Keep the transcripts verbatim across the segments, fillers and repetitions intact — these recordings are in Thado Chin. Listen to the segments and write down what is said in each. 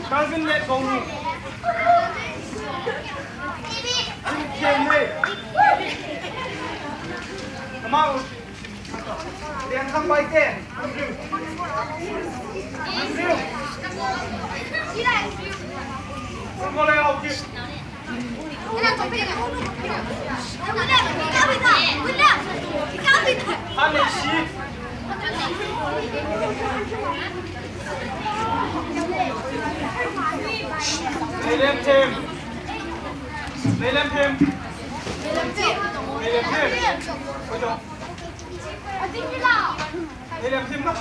Calvin le Kong. Ken le. Amau. Lian Kham Baite. Andrew. Andrew. Sungkole Haokip. Anesi. Meilem Them. Meilem Them. Meilem Them. Meilem Them na.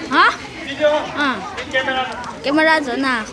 Ha? Video. Ah. Camera. Camera chu na,